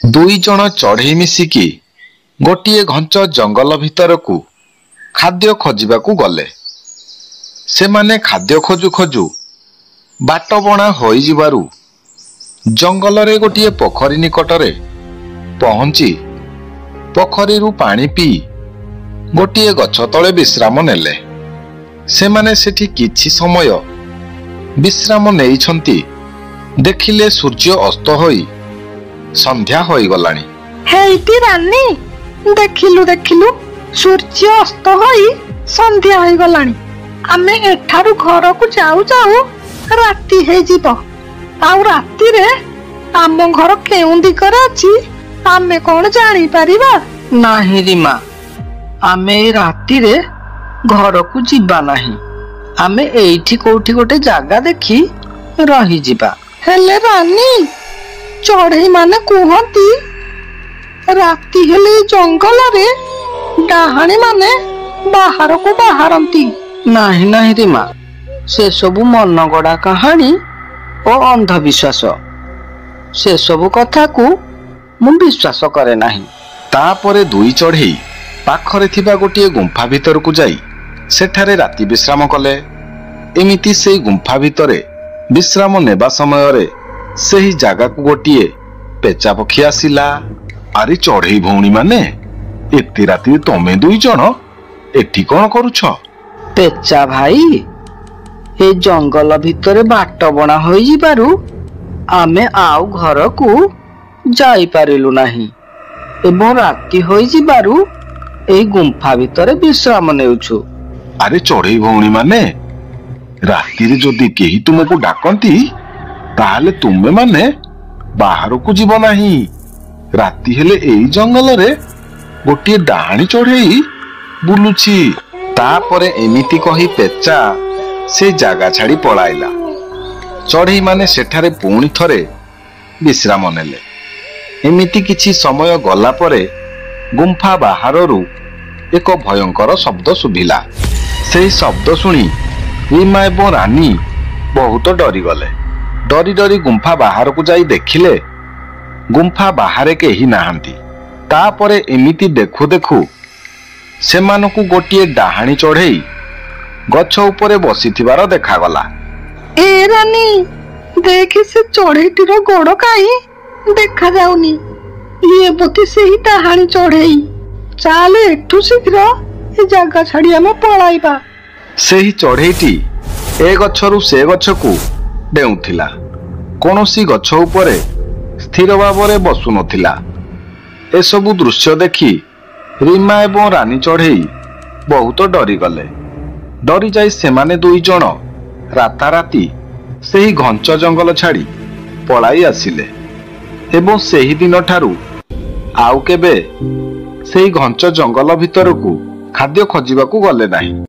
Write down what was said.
ଦୁଇ ଜଣ ଚଢ଼େଇ ମିଶିକି ଗୋଟିଏ ଘଞ୍ଚ ଜଙ୍ଗଲ ଭିତରକୁ ଖାଦ୍ୟ ଖୋଜିବାକୁ ଗଲେ। ସେମାନେ ଖାଦ୍ୟ ଖୋଜୁ ଖୋଜୁ ବାଟବଣା ହୋଇଯିବାରୁ ଜଙ୍ଗଲରେ ଗୋଟିଏ ପୋଖରୀ ନିକଟରେ ପହଞ୍ଚି ପୋଖରୀରୁ ପାଣି ପିଇ ଗୋଟିଏ ଗଛ ତଳେ ବିଶ୍ରାମ ନେଲେ। ସେମାନେ ସେଠି କିଛି ସମୟ ବିଶ୍ରାମ ନେଇଛନ୍ତି, ଦେଖିଲେ ସୂର୍ଯ୍ୟ ଅସ୍ତ ହୋଇ ସନ୍ଧ୍ୟା ହୋଇଗଲାଣି। ହେଇଟି ରାନୀ, ଦେଖିଲୁ ଦେଖିଲୁ, ସୂର୍ଯ୍ୟ ଅସ୍ତ ହୋଇ ସନ୍ଧ୍ୟା ହୋଇଗଲାଣି। ଆମେ ଏଠାରୁ ଘରକୁ ଯାଉ ଯାଉ ରାତି ହେଇଯିବ। ଆଉ ରାତିରେ ଆମ ଘର କେଉଁ ଦିଗରେ ଅଛି ଆମେ କଣ ଜାଣିପାରିବା? ନାହିଁ ରିମା, ଆମେ ଏଇ ରାତିରେ ଘରକୁ ଯିବା ନାହିଁ। ଆମେ ଏଇଠି କୋଉଠି ଗୋଟେ ଜାଗା ଦେଖି ରହିଯିବା। ହେଲେ ରାନୀ, ଚଢ଼େଇ ମାନେ କୁହନ୍ତି ରାତି ହେଲେ ଏଇ ଜଙ୍ଗଲରେ ଡାହାଣୀ ମାନେ ବାହାରକୁ ବାହାରନ୍ତି। ନାହିଁ ନାହିଁ ରିମା, ସେସବୁ ମନଗଢା କାହାଣୀ ଓ ଅନ୍ଧବିଶ୍ୱାସ। ସେସବୁ କଥାକୁ ମୁଁ ବିଶ୍ୱାସ କରେ ନାହିଁ। ତାପରେ ଦୁଇ ଚଢ଼େଇ ପାଖରେ ଥିବା ଗୋଟିଏ ଗୁମ୍ଫା ଭିତରକୁ ଯାଇ ସେଠାରେ ରାତି ବିଶ୍ରାମ କଲେ। ଏମିତି ସେଇ ଗୁମ୍ଫା ଭିତରେ ବିଶ୍ରାମ ନେବା ସମୟରେ ସେହି ଜାଗାକୁ ଗୋଟିଏ ପେଚା ପକ୍ଷୀ ଆସିଲା। ଆରେ ଚଢ଼େଇ ଭଉଣୀମାନେ, ଏତେ ରାତିରେ ତମେ ଦୁଇ ଜଣ ଏଠି କଣ କରୁଛ? ପେଚା ଭାଇ, ଏ ଜଙ୍ଗଲ ଭିତରେ ବାଟବଣା ହୋଇଯିବାରୁ ଆମେ ଆଉ ଘରକୁ ଯାଇପାରିଲୁ ନାହିଁ ଏବଂ ରାତି ହୋଇଯିବାରୁ ଏଇ ଗୁମ୍ଫା ଭିତରେ ବିଶ୍ରାମ ନେଉଛୁ। ଆରେ ଚଢ଼େଇ ଭଉଣୀମାନେ, ରାତିରେ ଯଦି କେହି ତୁମକୁ ଡାକନ୍ତି ତାହେଲେ ତୁମେମାନେ ବାହାରକୁ ଯିବ ନାହିଁ। ରାତି ହେଲେ ଏଇ ଜଙ୍ଗଲରେ ଗୋଟିଏ ଡାହାଣୀ ଚଢ଼େଇ ବୁଲୁଛି। ତାପରେ ଏମିତି କହି ପେଚା ସେ ଜାଗା ଛାଡି ପଳାଇଲା। ଚଢ଼େଇମାନେ ସେଠାରେ ପୁଣି ଥରେ ବିଶ୍ରାମ ନେଲେ। ଏମିତି କିଛି ସମୟ ଗଲା ପରେ ଗୁମ୍ଫା ବାହାରରୁ ଏକ ଭୟଙ୍କର ଶବ୍ଦ ଶୁଭିଲା। ସେହି ଶବ୍ଦ ଶୁଣି ରିମା ଏବଂ ରାନୀ ବହୁତ ଡରିଗଲେ। ଡରି ଡରି ଗୁମ୍ଫା ବାହାରକୁ ଯାଇ ଦେଖିଲେ ଗୁମ୍ଫା ବାହାରେ କେହି ନାହାନ୍ତି। ତାପରେ ଏମିତି ଦେଖୁ ଦେଖୁ ସେମାନଙ୍କୁ ଗୋଟିଏ ଡାହାଣୀ ଚଢ଼େଇ ଗଛ ଉପରେ ବସିଥିବାର ଦେଖାଗଲା। ଏ ରାନୀ, ଦେଖେ ସେ ଚଢ଼େଇଟିର ଗୋଡ କାହିଁ ଦେଖା ଯାଉନି। ଇଏ ବୋଧେ ସେହି ଡାହାଣୀ ଚଢ଼େଇ। ଚାଲେ ଏଠୁ ଶୀଘ୍ର ଏ ଜାଗା ଛାଡି ଆମେ ପଳାଇବା। ସେହି ଚଢ଼େଇଟି ଏ ଗଛରୁ ସେ ଗଛକୁ ଡେଉଁଥିଲା, କୌଣସି ଗଛ ଉପରେ ସ୍ଥିର ଭାବରେ ବସୁନଥିଲା। ଏସବୁ ଦୃଶ୍ୟ ଦେଖି ରିମା ଏବଂ ରାନୀ ଚଢ଼େଇ ବହୁତ ଡରିଗଲେ। ଡରିଯାଇ ସେମାନେ ଦୁଇ ଜଣ ରାତାରାତି ସେହି ଘଞ୍ଚ ଜଙ୍ଗଲ ଛାଡ଼ି ପଳାଇ ଆସିଲେ ଏବଂ ସେହି ଦିନଠାରୁ ଆଉ କେବେ ସେହି ଘଞ୍ଚ ଜଙ୍ଗଲ ଭିତରକୁ ଖାଦ୍ୟ ଖୋଜିବାକୁ ଗଲେ ନାହିଁ।